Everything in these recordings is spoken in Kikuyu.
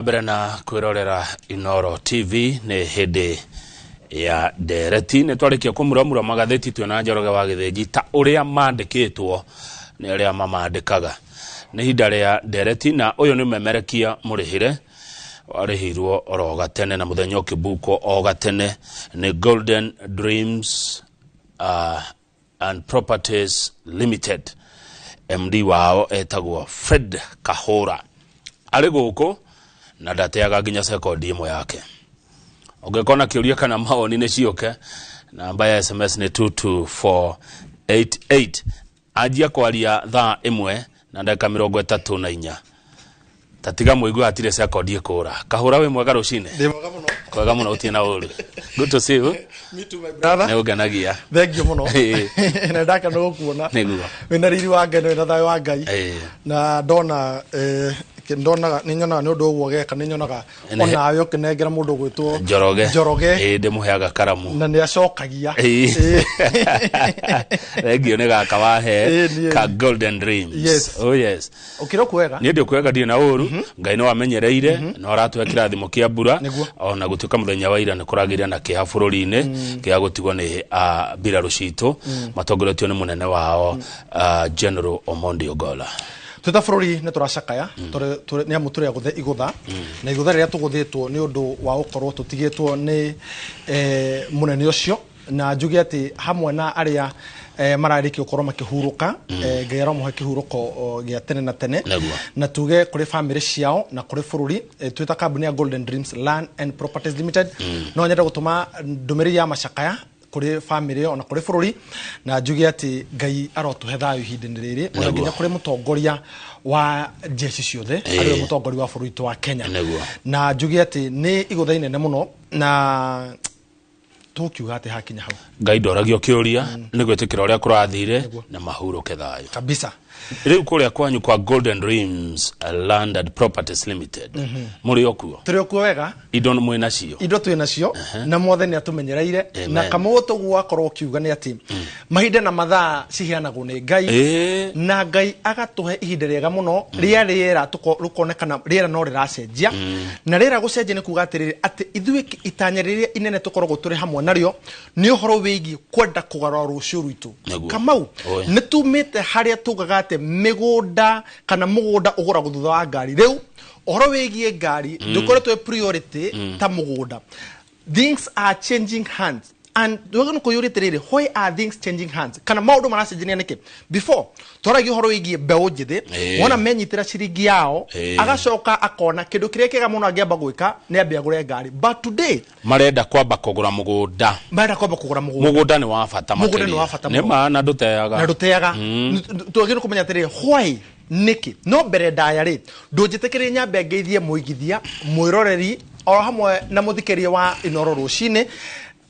Mbere na kwirorera Inoro TV nĩ hĩndĩ ya ndereti. Nĩ twarĩkia kũmuramura magathĩti twĩna Njoroge wa Gĩthĩnji ta ũrĩa mandĩkĩtwo nĩ arĩa mamandĩkaga. Nĩ ihinda rĩa ndereti na ũyũ nĩ memerekia mũrĩhĩre warĩhirwo oro gatene na mũthenya ũkĩbukwo o gatene nĩ Golden Dreams and Properties Limited. MD wao etagwo Fred Kahora arĩ gũkũ na ndateaga nginya sekondi ĩmwe yake. Ũngĩkorwo na kĩũria kana mawoni nĩ ciũke, namba ya SMS nĩ 22488. Anjia kwaria thaa 1 na ndagĩka 34, ta tiga mũigue hatirĩ sekondi ĩkũra. Kahũra, wĩ mwega rũcinĩ? Ndĩ mwega mũno. Kwega mũno, gũtirĩ na ũru. Good to see you. Me too, my brother. Nĩ ũngenagia. Thank you mũno. Na ndakena gũkuona. Nĩguo. Wĩna riri wa Ngai na wĩna thayũ wa Ngai. Na ndona ndonaga nĩ nyonaga nĩ ũndũ ũguo geka nĩ nyonaga onawe ũkĩnengera mũndũ ũgwĩtwo Njoroge. Njoroge. Ĩĩ, ndĩmũheaga karamu. Na nĩ acokagia. Thengio nĩ gaka wahe Ĩĩ, niĩ. ka Golden Dreams. Yes. Oh yes. Ũkĩra kwega. Niĩ ndĩ kwega, ndirĩ na ũru. Ngai nĩ wamenyereire na ũratũhe kĩrathimo kĩa mbura. Ona gũtuĩka mũthenya wa ira nĩ kũragĩire na kĩeha bũrũri-inĩ kĩa gũtigwo nĩ mbirarũ citũ matongoretio nĩ mũnene wao General Omondi Ogolla. Twĩ ta bũrũri nĩ tũracakaya nĩ amu tũrĩ agũthe igũtha, na igũtha rĩrĩa tũgũthĩtwo nĩ ũndũ wa gũkorwo tũtigĩtwo nĩ mũnene ũcio. Na njuge atĩ hamwe na arĩa mararĩkia gũkorwo makĩhurũka, Ngai aromohe kĩhurũko gĩa tene na tene. Na tuge kũrĩ famĩlĩ ciao na kũrĩ bũrũri, twĩ ta kambuni ya Golden Dreams Land and Properties Limited, no nyende gũtũma ndũmĩrĩri ya macakaya kũrĩ famĩlĩ ĩyo ona kũrĩ bũrũri, na njuge atĩ Ngai arotũhe thayũ ihinda-inĩ rĩrĩ, ona nginya kũrĩ mũtongoria wa jeshi ciothe, arĩwe mũtongoria wa bũrũri witũ wa Kenya. Na njuge atĩ nĩ igũtha inene mũno, na tũkiuga atĩ hakinya hau Ngai ndoragio kĩũria, nĩ gwĩtĩkĩra ũrĩa kũrathire na mahurũke thayũ. Kabisa. Rĩu kũrĩa kwanyu kwa Golden Dreams Land and Properties Limited, mũrĩ o kuo? Tũrĩ o kuo wega. Indo mwĩ nacio? Indo twĩ nacio na Mwathani atũmenyereire. Amen. Na kamũgũ tũguo akorwo ũkiuga nĩ atĩ mahinda na mathaa ciheanagwo nĩ Ngai, na Ngai agatũhe ihinda rĩega mũno rĩa rĩera rũkonekana rĩera no rĩracenjia. Na rĩera gũcenjia nĩ kuga atĩrĩrĩ, atĩ ithuĩ itanya rĩrĩa inene tũkoragwo tũrĩ hamwe narĩo nĩ ũhoro wĩgiĩ kwenda kũgarũra rũciũ rwitũ. Kamau, nĩ tumĩte harĩa tugaga atĩ mĩgũnda kana mũgũnda ũgũragwo thutha wa ngari. Rĩu ũhoro wĩgiĩ ngari ndũkoretwo ĩ priority ta mũgũnda. Things are changing hands and twagĩrĩirwo nĩ kwĩyũria atĩrĩrĩ, why are things changing hands, kana maũndũ maracenjania nĩkĩ? Before twaragia ũhoro wĩgiĩ mbeũ njĩthĩ, wona menyitĩra ciringi yao, agacoka akona kĩndũ kĩrĩa kĩega mũno angĩamba gwĩka nĩ ambe agũre ngari, but today marenda kwamba kũgũra mũgũnda. Marenda kwamba kũgũra mũgũnda. Mũgũnda nĩ wa bata. Mũgũnda nĩ makĩria. wa bata Nĩ mũno. ma na ndũteaga. Na ndũteaga. Twagĩrĩirwo kũmenya atĩrĩrĩ, why, nĩkĩ? No mbere ndaya rĩ, ndũnjĩtĩkĩrie nyambe ngeithie mũigithia, mwĩroreri o hamwe na mũthikĩria wa Inoro rũcinĩ,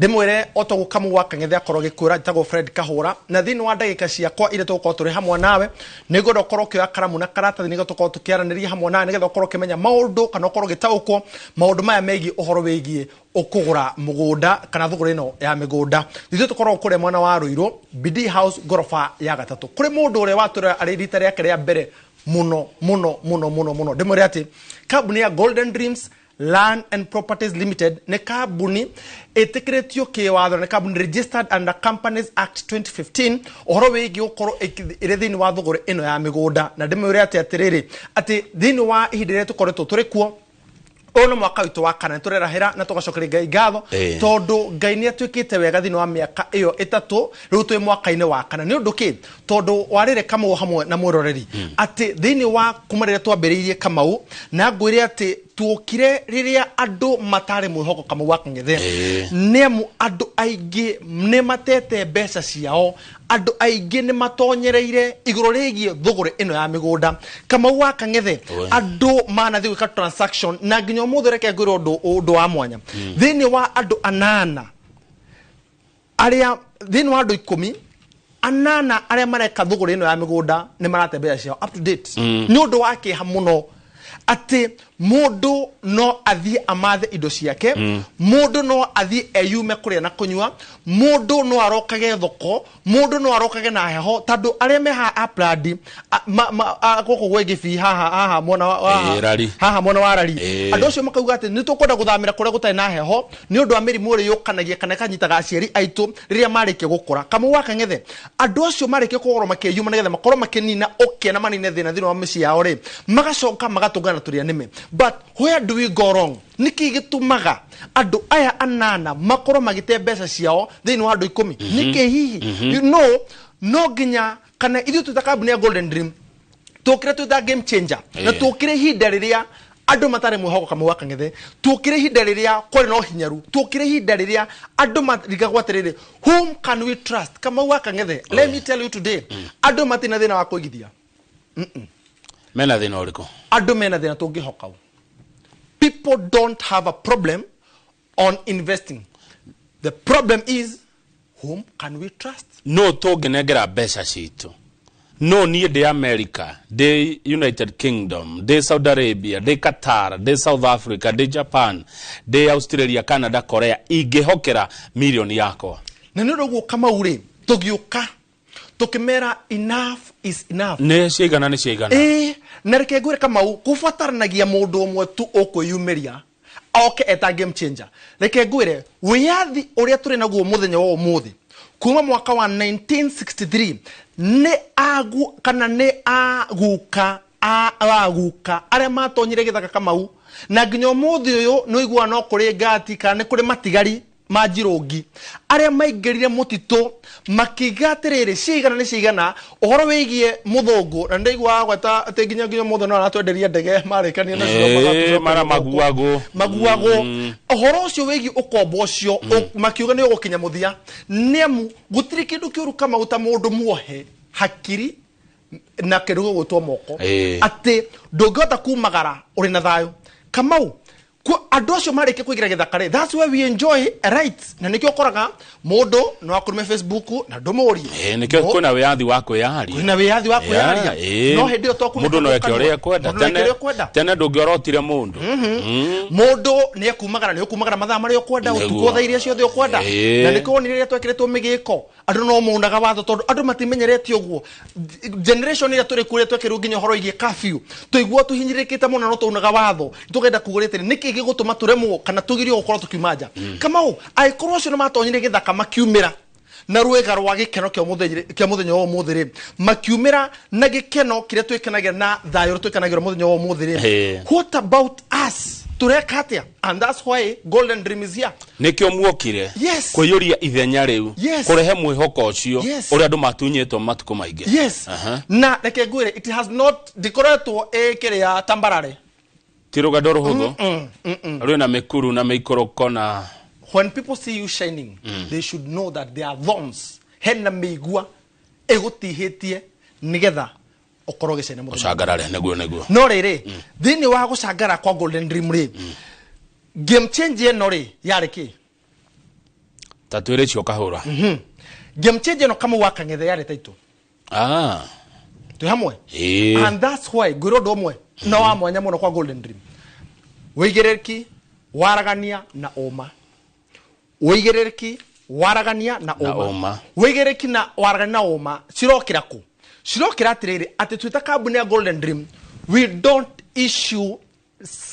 ndĩmwĩre o toguo Kamau wa Kang'ethe akorwo agĩkwĩra, njĩtagwo Fred Kahũra, na thĩinĩ wa ndagĩka ciakwa iria tũgũkorwo tũrĩ hamwe nawe, nĩ ngwenda ũkorwo ũkĩoya karamu na karatathi nĩgetha tũkorwo tũkĩaranĩria hamwe nawe, nĩgetha ũkorwo ũkĩmenya maũndũ kana ũkorwo ũgĩtaũkwo maũndũ maya megiĩ ũhoro wĩgiĩ ũkũgũra mũgũnda kana thũgũrĩ ĩno ya mĩgũnda. Ithuĩ tũkoragwo kũrĩa mwena wa Ruiru, Bidii House, ngoroba ya gatatũ. Kũrĩ mũndũ ũrĩa watũrera arĩ rita rĩake rĩa mbere mũno mũno mũno mũno mũno, ndĩmwĩre atĩ kambuni ya Golden Dreams Land and Properties Limited nĩ kambuni ĩtĩkĩrĩtio kĩwatho, nĩ kambuni registered under Companies Act 2015, ũhoro wĩgiĩ gũkorwo ĩrĩ thĩinĩ wa thũgũrĩ ĩno ya mĩgũnda. Na ndĩmwĩre atĩ atĩrĩrĩ, atĩ thĩinĩ wa ihinda rĩrĩa tũkoretwo tũrĩ kuo, ũyũ nĩ mwaka witũ wa kana, nĩ tũrerahĩra na tũgacokeria Ngai ngatho, tondũ Ngai nĩ atuĩkĩte wega thĩinĩ wa mĩaka ĩyo 3. Rĩu twĩ mwaka-inĩ wa kana. Nĩ ũndũ kĩ? Tondũ warĩre Kamau hamwe na mwĩroreri atĩ thĩinĩ wa kuma rĩrĩa twambĩrĩirie, Kamau, na ngwĩre atĩ tuokire rĩrĩa andũ matarĩ mwĩhoko, Kamau wa Kang'ethe, nĩ amu andũ aingĩ nĩ matete mbeca ciao, andũ aingĩ nĩ matonyereire igũrũ rĩgiĩ thũgũrĩ ĩno ya mĩgũnda, Kamau wa Kang'ethe. Andũ manathiĩ gwĩka transaction, na nginya ũmũthĩ reke ngwĩre ũndũ wa mwanya. Thĩinĩ wa andũ anana arĩa, thĩinĩ wa andũ 10, anana arĩa mareka thũgũrĩ ĩno ya mĩgũnda nĩ marate mbeca ciao up to date. Nĩ ũndũ wa kĩeha mũno atĩ Mũndũ no athiĩ amathe indo ciake, mũndũ no athiĩ eyume kũrĩa na kũnyua, mũndũ no arokage thoko, mũndũ no arokage na heho, tondũ arĩa me haha Upland, gũkũ gwĩ Gĩbii haha, haha mwena wa haha, Rari. Haha mwena wa Rari. Andũ acio makauga atĩ nĩ tũkwenda gũthamĩra kũrĩa gũtarĩ na heho nĩ ũndũ wa mĩrimũ ĩrĩa yũkanagia kana ĩkanyitaga aciari aitũ rĩrĩa marĩkia gũkũra. Kamau wa Kang'ethe, andũ acio marĩkia kũgorwo makĩyuma nĩgetha makorwo makĩnina ũkĩa na manine thĩna thĩinĩ wa mĩciĩ yao rĩ, magacoka magatũngana na tũrĩa nĩme. But where do we go wrong? Nĩkĩ gĩtũmaga andũ aya anana makorwo magĩte mbeca ciao thĩinĩ wa andũ 10? Nĩkĩ hihi? You know, no nginya kana ithuĩ twĩta kambuni ya Golden Dream tũkire twĩta game changer na tũkire ihinda rĩrĩa andũ matarĩ mwĩhoko. Kamau wa Kang'ethe, tũkire ihinda rĩrĩa kwarĩ na ũhinyaru, tũkire ihinda rĩrĩa andũ marigagwo atĩrĩrĩ, whom can we trust? Kamau wa Kang'ethe, let me tell you today, andũ matirĩ na thĩna wa kũigithia. Mena thĩna ũrĩkũ? Andũ mena thĩna tũngĩhoka ũ. People don't have a problem on investing. The problem is, whom can we trust? No tũngĩnengera mbeca citũ, no niĩ ndĩ America, ndĩ United Kingdom, ndĩ Saudi Arabia, ndĩ Qatar, ndĩ South Africa, ndĩ Japan, ndĩ Australia, Canada, Korea, ingĩhokera mirioni yakwa? Na nĩ ũndũ ũguo Kamau rĩ, tũgĩũka tũkĩmera enough is enough. Nĩ ciaigana, nĩ ciaigana. Ĩĩ, na reke ngwĩre Kamau, kũbataranagia mũndũ ũmwe tu ũkwĩyumĩria oke eta game changer. Reke ngwĩre, wĩyathi ũrĩa tũrĩ naguo mũthenya wa ũmũthĩ kuma mwaka wa 1963 nĩ agu kana nĩ aguka aguka arĩa matonyire gĩthaka Kamau, na nginya ũmũthĩ ũyũ nĩ ũiguaga no kũrĩ ngati kana nĩ kũrĩ matigari ma njirũngi arĩa maingĩrire mũtitũ makiuga atĩrĩrĩ, ciigana nĩ ciigana ũhoro wĩgiĩ mũthũngũ. Na nĩndaiguaga gweta atĩ nginya ũmũthĩ no aratwenderia ndege marĩkania nacio. Ĩĩ, mara maguagwo. Maguagwo. Ũhoro ũcio wĩgiĩ ũkombo ũcio makiuga nĩ ũgũkinya mũthia, nĩ amu gũtirĩ kĩndũ kĩũru Kamau ta mũndũ muohe hakiri na kĩndũ gĩgwĩtwo moko, atĩ ndũngĩhota kumagara ũrĩ na thayũ. Kamau, andũ acio marĩkia kũingĩra gĩthaka rĩ, that's why we enjoy rights, na nĩkĩo ũkoraga mũndũ no akũrume Facebook na ndũmũrie. Nĩkĩo kwĩna wĩyathi wa kwĩyaria. Kwĩna wĩyathi wa kwĩyaria. No hĩndĩ ĩyo to Mũndũ no eke ũrĩa ekwenda. Mũndũ no eke ũrĩa ekwenda. Tene ndũngĩorotire mũndũ. Mũndũ nĩ ekumagara, nĩ ũkumagara mathaa marĩa ũkwenda, ũtukũ, thaa iria ciothe ũkwenda. Na nĩkĩo wonire rĩrĩa twekĩrĩtwo mĩgĩko, andũ no maunaga watho tondũ andũ matimenyerete ũguo. Generation ĩrĩa tũrĩ kũrĩa twekĩrwo nginya ũhoro wĩgiĩ curfew, tũigua tũhinyĩrĩrĩkĩte mũno, no taunaga watho. Tũgenda kuga atĩrĩ, nĩkĩ gĩgũtũma tũremwo kana tũgirio gũkorwo tũkiuma nja? Kamau, angĩkorwo acio nĩ matonyire gĩthaka makiumĩra na rwĩga rwa gĩkeno kĩa mũthenya wa ũmũthĩ rĩ, makiumĩra na gĩkeno kĩrĩa twĩkenagĩra na thayũ ũrĩa twĩkenagĩra mũthenya wa ũmũthĩ rĩ, what about us? Tũreka atĩa? And that's why Golden Dream is here. Nĩkĩo muokire. Yes. Kũiyũria ithenya rĩu. Kũrehe mwĩhoko ũcio ũrĩa andũ matunyĩtwo matukũ maingĩ. Na reke ngwĩre, it has not, ndĩkoretwo ĩkĩrĩa tambarare. Ti rũgendo rũhũthũ, rwĩna mĩkuru na mĩikũrũko na When people see you shining, they should know that there are thorns, hena mĩigua ĩgũtihĩtie nĩgetha ũkorwo ũgĩcaina mũthenya. Ũcangarare, nĩguo nĩguo. No rĩrĩ, thĩinĩ wa gũcangara kwa Golden Dream rĩ, game change ĩno rĩ yarĩ kĩ? Ta twĩre icio kahũra. Game change ĩno, Kamau wa Kang'ethe, yarĩ taitũ. Twĩ hamwe? Ĩĩ. And that's why ngwĩra ũndũ ũmwe no wa mwanya mũno kwa Golden Dream: wĩigĩrĩrĩki, waragania na ũma. Wĩigĩrĩrĩki, waragania na Na ũma. Ũma. Wĩigĩrĩrĩki na waragania na ũma cirokĩra kũ? Cirokĩra atĩrĩrĩ, atĩ twĩta kambuni ya Golden Dream, we don't issue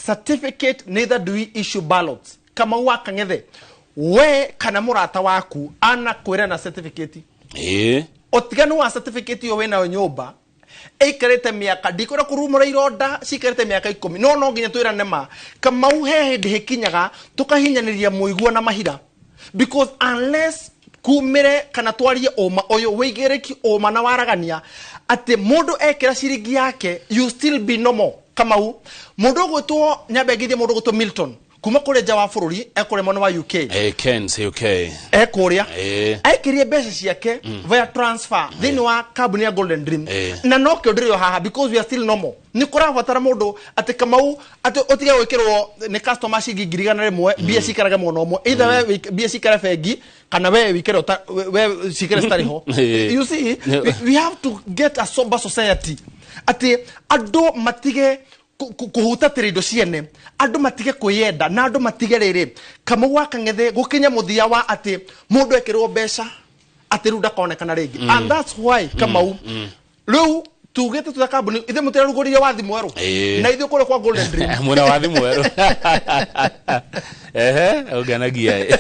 certificate, neither do we issue ballots. Kamau wa Kang'ethe, we kana mũrata waku anakwĩra na certificate, ũtiganu wa certificate ĩyo wĩnayo nyũmba ĩikarĩte mĩaka, ndikwenda kũrumũra ironda ciikarĩte mĩaka 10, no nginya twĩrane ma. Kamau, he hĩndĩ hĩkinyaga tũkahinyanĩria mũigua na mahira, because unless kumĩre kana twarie ũma ũyũ, wĩigĩrĩki, ũma na waragania, atĩ mũndũ ekĩra ciringi yake, you still be normal. Kamau, mũndũ ũgwĩtwo, nyambe ngithie mũndũ ũgwĩtwo Milton kuma kũrĩa nja wa bũrũri, ekũrĩa mwena wa UK. Kens UK. Ekũrĩa aikirie mbeca ciake via transfer thĩinĩ wa kambuni ya Golden Dream. Na no kĩo ndĩrĩ o haha, because we are still normal. Nĩ kũrabatara mũndũ atĩ Kamau, atĩ ũtige gwĩkĩrwo nĩ customer ciringi 100,000, mbia cikarage mwena ũmwe, either we mbia cikare bengi kana we wikare we cikare citarĩ ho. You see, we have to get a sober society, atĩ andũ matige. Kũhutatĩra indo ciene, andũ matige kwĩyenda na andũ matige rĩrĩ, Kamau wa Kang'ethe, gũkinya mũthia wa atĩ mũndũ ekĩrwo mbeca atĩ rĩu ndakonekana rĩngĩ. And that's why, Kamau, rĩu tugĩte tuta kambuni ithuĩ mũtirarugũririe wathi mwerũ na ithuĩ kũrĩa kwa Golden Dream. Mwena wathi mwerũ, ehe, ũngenagia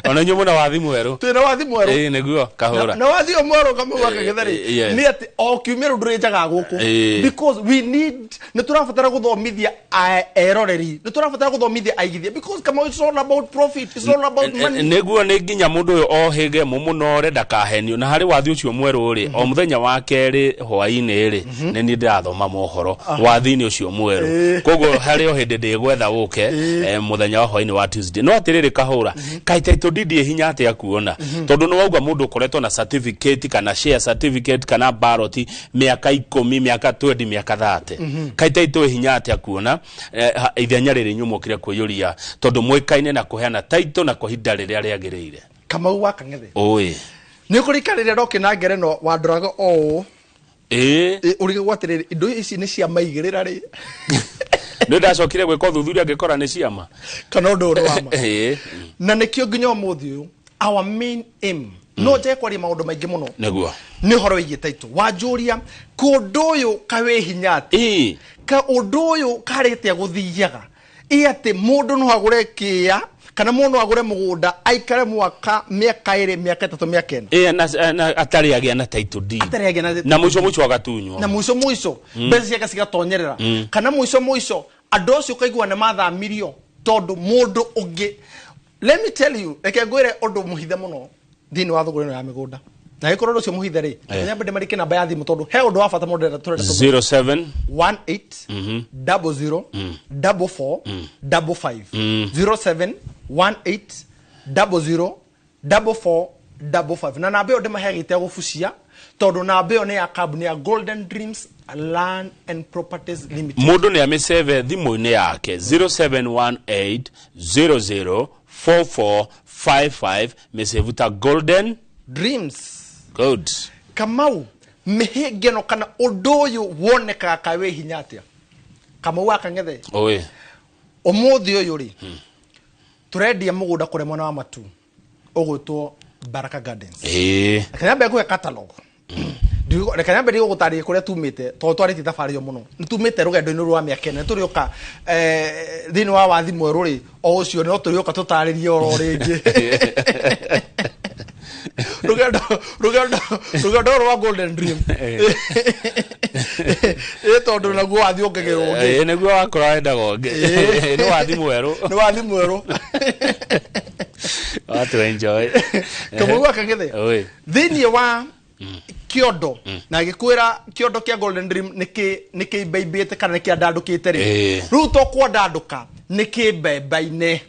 ona inyuĩ mwena wathi mwerũ. Twĩna wathi mwerũ. Ĩĩ, nĩguo kahũra. Na wathi ũyũ mwerũ, Kamau wa Kang'ethe rĩ, nĩ atĩ o kiumia rĩu ndũrĩnjaga gũkũ because we need, nĩ tũrabatara gũthomithia eroreri, nĩ tũrabatara gũthomithia aigithia, because Kamau, it's all about profit, it's all about money. Nĩguo nĩ nginya mũndũ ũyũ ohĩge mũmũnore ndakahenio. Na harĩ wathi ũcio mwerũ rĩ, o mũthenya wa kerĩ hwaĩ-inĩ rĩ, nĩ niĩ ndĩrathoma mohoro wathi-inĩ ũcio mwerũ. Koguo harĩ o hĩndĩ ndĩgwetha ũke mũthenya wa hwaĩ-inĩ wa Tuesday. No atĩrĩrĩ, kahũra kaĩ title deed ĩ hinya atĩa kuona? Tondũ nĩ wauga mũndũ ũkoretwo na certificate kana share certificate kana ballot mĩaka 10, mĩaka 20, mĩaka 30, kaĩ title ĩ hinya atĩa kuona? Ithenya rĩrĩ inyuĩ mwokire kwĩyũria tondũ mwĩkaine na kũheana title na kwa ihinda rĩrĩa rĩagĩrĩire. Kamau wa Kang'ethe, Ũĩ. Nĩ ũkũrika rĩrĩa ndokĩ na ngereno wandoraga o ũũ? Ĩĩ. Ũrigagwo atĩrĩrĩ, indo ici nĩ cia maigĩrĩra rĩ? Nĩ ndacokire gwĩka ũthuthuria ngĩkora nĩ ciama. Kana ũndũ ũyũ nĩ wa ma? Ĩĩ. Na nĩkĩo nginya ũmũthĩ ũyũ our main aim, no njage kwaria maũndũ maingĩ mũno, nĩ ũhoro wĩgiĩ title. Wanjũria kũndũ ũyũ kawĩ hinya atĩ ka ũndũ ũyũ karĩte gũthiaga ĩ atĩ mũndũ no agũre kĩĩa kana mũndũ no agũre mũgũnda aikare mwaka, mĩaka 2, mĩaka 3, mĩaka 4. Ĩĩ, na atarĩ agĩa na title deed. Atarĩ agĩa na Na mũico mũico agatunywo. Na mũico mũico mbeca ciake cigatonyerera, kana mũico mũico andũ acio ũkaigua nĩ mathamirio tondũ mũndũ ũngĩ. Let me tell you, reke ngwĩre ũndũ mũhithe mũno thĩinĩ wa thũgũrĩ ĩno ya mĩgũnda, na gĩkorwo ũndũ ũcio mũhithe rĩ, nyambe ndĩmarĩke namba ya thimũ tondũ he ũndũ wa bata mũndũ ndĩrenda tũrenda tũmwĩre. 07 18 00 44 55, 07 18 00 44 55. Na namba ĩyo ndĩmaheagĩte ya gũbucia tondũ namba ĩyo nĩ ya kambuni ya Golden Dreams Land and Properties Limited. Mũndũ nĩ amĩceve thimũ-inĩ yake, 0718 00 4455, mĩcevu ta Golden Dreams. Good. Kamau, mĩhĩnga ĩno kana ũndũ ũyũ wonekaga kaĩ wĩ hinya atĩa, Kamau wa Kang'ethe? Ũĩ. Ũmũthĩ ũyũ rĩ, tũrendia mũgũnda kũrĩa mwena wa Matu ũgwĩtwo Baraka Gardens. Reke nyambe ngũhe catalog. Reke nyambe ndigũgũtarĩria kũrĩa tumĩte tondũ twarĩtie thabarĩ ĩyo mũno. Nĩ tumĩte rũgendo-inĩ rwa mĩaka 4. Nĩ tũrĩũka thĩinĩ wa wathi mwerũ rĩ, o ũcio no tũrĩũka tũtarĩrie oro rĩngĩ rũgendo rũrũ rwa Golden Dream, ĩ tondũ naguo wathi ũngagĩrwo ũngĩ. Ĩĩ, nĩguo wakora wendaga ũngĩ. Nĩ wathi mwerũ. Nĩ wathi mwerũ. Watu enjoy. Kamau wa Kang'ethe, Ũĩ. Thĩinĩ wa kĩondo na gĩkwĩra kĩondo kĩa Golden Dream nĩ kĩimbaimbĩte kana nĩ kĩandandũkĩte rĩ, rĩu to kwandandũka, nĩ kĩmbemba-inĩ.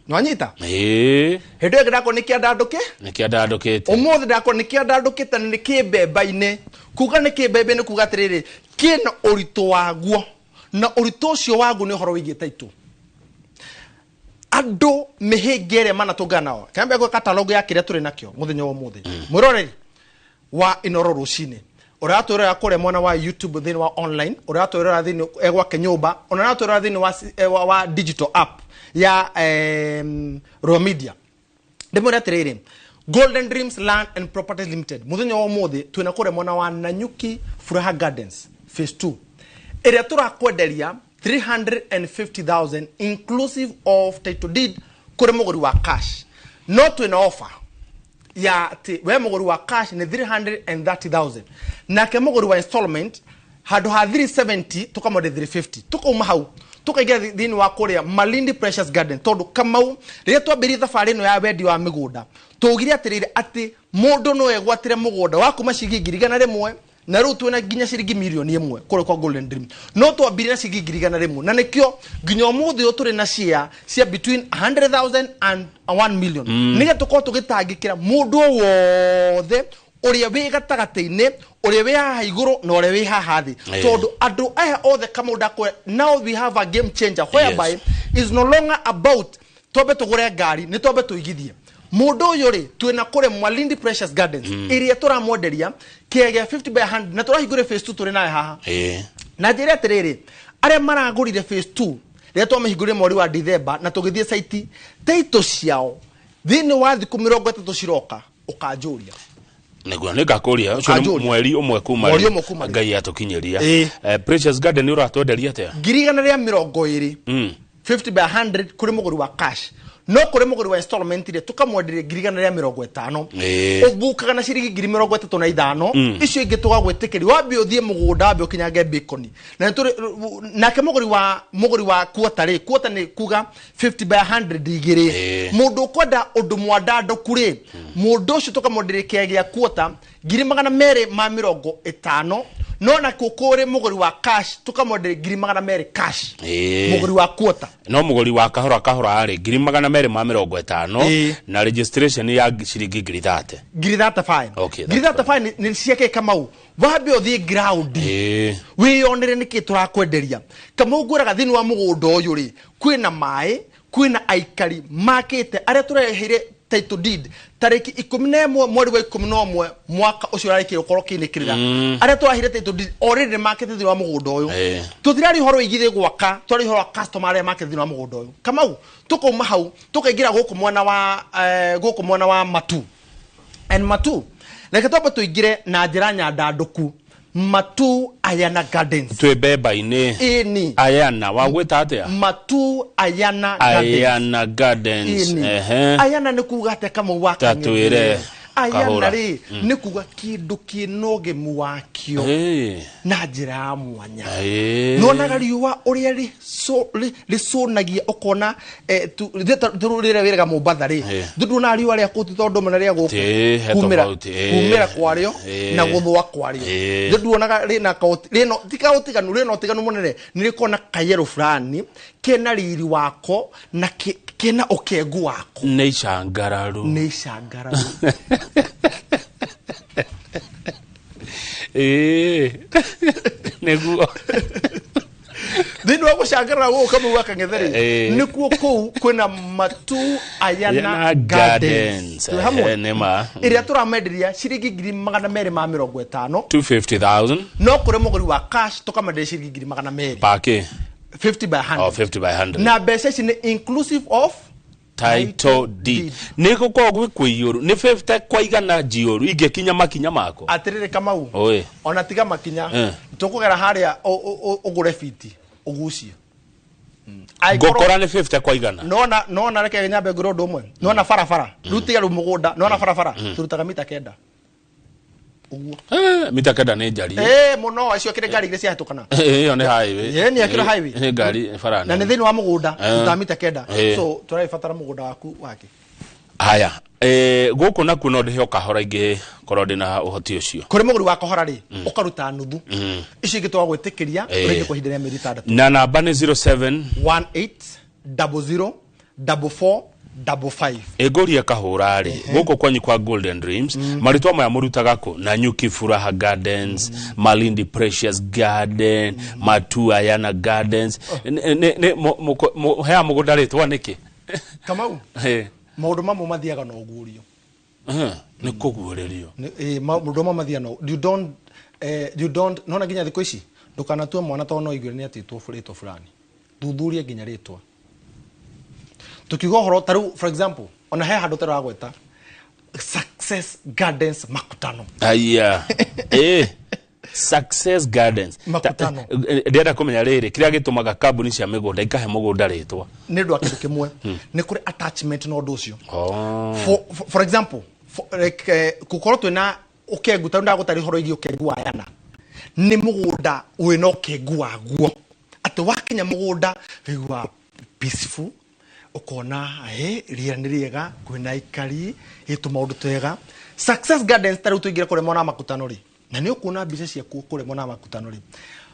Nĩwanyita? Ĩĩ. Hĩndĩ ĩyo ĩngĩ ndakwo nĩ kĩandandũke. Nĩ kĩandandũkĩte. Ũmũthĩ ndakwo nĩ kĩandandũkĩte na nĩ kĩmbemba-inĩ. Kuga nĩ kĩmbemba-inĩ, kuga atĩrĩrĩ, kĩna ũritũ waguo, na ũritũ ũcio waguo nĩ ũhoro wĩgiĩ title. Andũ mĩhĩnga ĩrĩa manatũngana nao, kambia gwĩ catalogue ya kĩrĩa tũrĩ nakĩo mũthenya wa ũmũthĩ. Mwĩroreri wa Inoro rũcinĩ ũrĩa watwĩrora kũrĩa mwena wa YouTube, thĩinĩ wa online, ũrĩa watwĩrora thĩinĩ gwake nyũmba, ona ũrĩa watwĩrora thĩinĩ wa digital app ya Royal Media, ndĩmwĩre atĩrĩrĩ, Golden Dreams Land and Properties Limited mũthenya wa ũmũthĩ twĩna kũrĩa mwena wa Nanyuki, Furaha Gardens phase 2, ĩrĩa tũrakwenderia 350,000 inclusive of title deed kũrĩ mũgũri wa cash. No twĩna offer ya atĩ we mũgũri wa cash nĩ 330,000, nake mũgũri wa installment handũ ha 370 tũkamwendia 350. Tukauma hau tukaingĩra thĩinĩ wa kũrĩa Malindi Precious Garden, tondũ Kamau, rĩrĩa twambĩrĩrie thabarĩ ĩno ya wendi wa mĩgũnda, tũgire atĩrĩrĩ, atĩ mũndũ no egwatĩre mũgũnda wa kuma ciringi 100,000, na rĩu twĩna nginya ciringi 1,000,000 kũrĩa kwa Golden Dream. No twambirie na ciringi 100,000, na nĩkĩo nginya ũmũthĩ ũyũ tũrĩ na share cia between 100,000 and 1 million, nĩgetha tũkorwo tũgĩtangĩkĩra mũndũ o wothe ũrĩa wĩ gatagatĩ-inĩ, ũrĩa wĩ haha igũrũ na ũrĩa wĩ haha thĩ, tondũ andũ aya othe, Kamau, ndakwĩra, now we have a game changer whereby is no longer about twambe tũgũre ngari, nĩ twambe tũigithie. Mũndũ ũyũ rĩ, twĩna kũrĩa Malindi Precious Gardens, ĩrĩa tũramwenderia kĩea gĩa 50 by 100, na tũrahingũre phase 2 tũrĩ nayo haha. Na njĩre atĩrĩrĩ, Arĩa maragũrire phase 2 rĩrĩa twamĩhingũrire mweri wa Dithemba na tũgĩthiĩ site, title ciao thĩinĩ wa thikũ 30 ciroka, ũkanjũria. Nĩguo nĩngakũria ũcio nĩ Ũkanjũria. mweri ũmwe kuma Mweri rĩu. ũmwe kuma rĩu. Ngai atũkinyĩria. Ĩĩ. Precious Garden nĩ ũratwenderia atĩa? 120,000, 50 by 100 kũrĩ mũgũri wa cash, no kũrĩ mũgũri wa installment rĩ, tũkamwenderia 150,000. Ĩĩ. Ũbukaga na ciringi 35,000, icio ingĩ tũgagwĩtĩkĩria wambe ũthiĩ mũgũnda, wambe ũkinyange bacon. Na nake mũgũri wa quarter rĩ, quarter nĩ kuga 50 by 100 igĩrĩ. Mũndũ ũkwenda ũndũ mwandandũku rĩ, mũndũ ũcio tũkamwenderia kĩaya gĩa quarter 250,000, no nakuo kũrĩ mũgũri wa cash tũkamwenderia 200,000 cash. Mũgũri wa quarter. No mũgũri wa kahora kahora rĩ, 250,000, na registration ya ciringi 30,000. 35,000. Okay, ngiri that's 35 nĩ ciake. Kamau, wambe ũthiĩ ground, wĩyonere nĩkĩ tũrakwenderia. Kamau, ngwĩraga thĩinĩ wa mũgũnda ũyũ rĩ, kwĩna maĩ, kwĩna aikari makĩte arĩa tũreheire title deed tarĩki 11 mweri wa 11 mwaka ũcio ũrarĩkia gũkorwo kĩnĩkĩrĩra. Arĩa tũraheire title deed already nĩ makĩte thĩinĩ wa mũgũnda ũyũ. Tũtirari ũhoro wĩgiĩ gwaka, twarĩ ũhoro wa customer arĩa makĩte thĩinĩ wa mũgũnda ũyũ. Kamau, tũkauma hau tũkaingĩra gũkũ mwena wa Matu and Matu. Reke twambe tũingĩre na njĩra nyandandũku Matu Ayana Gardens. Twĩ mbemba-inĩ. Ĩni. Ayana wagwĩta atĩa? Matu Ayana Gardens. Ayana Gardens. Ĩni. Ayana nĩ kuga atĩa, Kamau wa Ta twĩre, Ayana Kahũra. rĩ, nĩ kuga kĩndũ kĩna ũgemu wakĩo na njĩra ya mwanya. Nĩwonaga riũa ũrĩa rĩcũnagia, ũkona rĩrĩa wĩraga Mombatha rĩ, nduonaga riũa rĩa kũu ti tondũ ũmwe na rĩa gũkũ. Ĩ, he Kumĩra tofauti, ĩ. Kumĩra kwarĩo na gũthũa kwarĩo. Nduonaga rĩna rĩna ti kaũtiganu, rĩna ũtiganu mũnene. Nĩ rĩkoragwo na kayero fulani kena riri wako na kena ũkengu wako. Nĩ icangararu. Nĩ icangararu. Ĩ, nĩguo. Thĩinĩ wa gũcangarara gũkũ, Kamau wa Kang'ethe-rĩ, nĩkuo kũu kwĩna Matu Ayana Ayana Gardens. Gardens. Twĩ hamwe? Nĩ ma. Ĩrĩa tũramenderia ciringi 250,000. 250,000. No kũrĩ mũgũri wa cash tũkamenderia ciringi 200,000. Paki. 50 by 100. Oh, 50 by 100. Na mbeca ici nĩ inclusive of title deed. Nĩ gũkorwo gwĩ kũiyũru, nĩ 50 kwa igana njiũru ingĩkinya makinya mako. Atĩrĩrĩ Kamau, Oi. ona tiga makinya, tũkũgera harĩa ũgũre fiti ũgucie. Ngũkora nĩ 50 kwa igana. Nona reke nyambe ngwĩre ũndũ ũmwe. Nona barabara rĩu, tiga rĩu mũgũnda, nona barabara tũrutaga mita 9 ũguo. Mita 9 nĩ njarie. Ĩ mũno, acio kĩrĩ ngari igĩrĩ ciahĩtũkana. Ĩyo nĩ highway. Ĩ, nĩ ĩkĩrĩ highway. Nĩ ngari bara Na nĩ nene. thĩinĩ wa mũgũnda, tũrutaga mita 9. So tũragĩbatara mũgũnda waku wake. Haya, gũkũ nakuo no ndĩhe o kahora ingĩ korwo ndĩna ũhoti ũcio. Kũrĩ mũgũri wa kahora rĩ, ũkaruta nuthu, icio ingĩ twagwĩtĩkĩria ũrĩkie kwa ihinda rĩa mĩeri 6. Na namba nĩ 07 18 00 44 55. Ĩngũria kahũra rĩ, gũkũ kwanyu kwa Golden Dreams, marĩtwa maya mũrutaga kũ? Nanyuki Furaha Gardens, Malindi Precious Garden, Matu Ayana Gardens. Heaga mũgũnda rĩtwa nĩkĩ? Kamau, maũndũ mamwe mathiaga na ũguũrio. Nĩ kũguũrĩrio. Maũndũ mamwe mathiaga na you don't you don't nona nginya thikũ ici ndũkanatue mwana tondũ no igue nĩ atĩtwo rĩtwa fulani, thuthuria nginya rĩtwa. Tukiuga ũhoro ta rĩu, for example, ona he handũ tũragweta Success Gardens Makutano. Aya, Success Gardens. Makutano. Ndĩrenda kũmenya rĩrĩ, kĩrĩa gĩtũmaga kambuni cia mĩgũnda ikahe mũgũnda rĩtwa. Nĩ ũndũ wa kĩndũ kĩmwe, nĩ kũrĩ attachment na ũndũ ũcio. Oh. For example, like, gũkorwo twĩna ũkengu, tarĩu ndagũtarĩ ũhoro wĩgiĩ ũkengu wa Yana, nĩ mũgũnda wĩna ũkengu waguo, atĩ wakinya mũgũnda wĩigua peaceful, ũkona rĩera nĩ rĩega, kwĩna aikari, tũmaũndũ twega. Success Gardens, tarĩu tũingĩre kũrĩa mwena wa Makutano rĩ, na nĩ ũkuona mbica ciakuo kũrĩa mwena wa Makutano rĩ,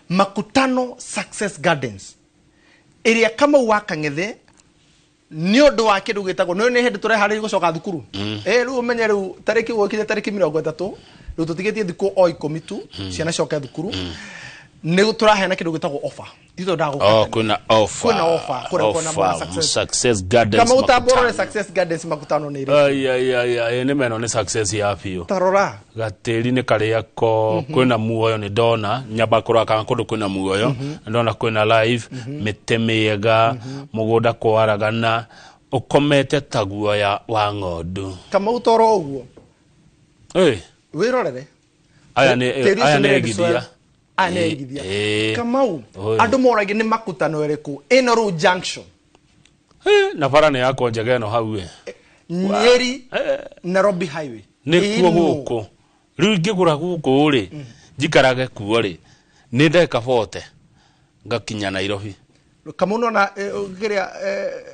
Makutano Success Gardens ĩrĩa, Kamau wa Kang'ethe, nĩ ũndũ wa kĩndũ gĩtagwo nĩ hĩndĩ tũreharĩria gũcoka thukuru. Rĩu ũmenye rĩu tarĩki gwokire tarĩki 30, rĩu tũtigĩtie thikũ o 10 tu ciana coke thukuru, nĩ tũraheana kĩndũ gĩtagwo offer. Tito ndagũkata. Oh, kwĩna offer. Kwĩna offer, kũrĩa kuona Offer, mwana Success. Success Gardens. Kama utamborore Makutano. Success Gardens Makutano nĩ ĩrĩkũ? Ai, ai, ai, ai, nĩ meno nĩ success ya biũ. Tarora. Gatĩri nĩ karĩa ko kwĩna muoyo nĩ ndona nyamba kũrora kana kũndũ kwĩna muoyo nĩ ndona kwĩna live mĩtĩ mĩega mũgũnda kwaragana ũkomete ta guoya wa ng'ondu. Kama utoro ũguo. Ĩ, Wĩrorere. aya nĩ Tĩri ũcio aya nĩ nĩ red egithia. soil. Aya nĩ Ĩ, egithia. ĩ. Kamau, Oi. andũ moragia nĩ makutano ĩrĩkũ? Ĩno rĩu junction. Ĩ, na bara nĩ yakwo njega ĩno hau ĩ. Nyeri Nairobi Highway. Nĩkuo Ĩno. gũkũ rĩu ingĩgũra gũkũ rĩ njikarage kuo rĩ nĩ ndagĩka 40 ngakinya Nairobi. Kamau nona kĩrĩa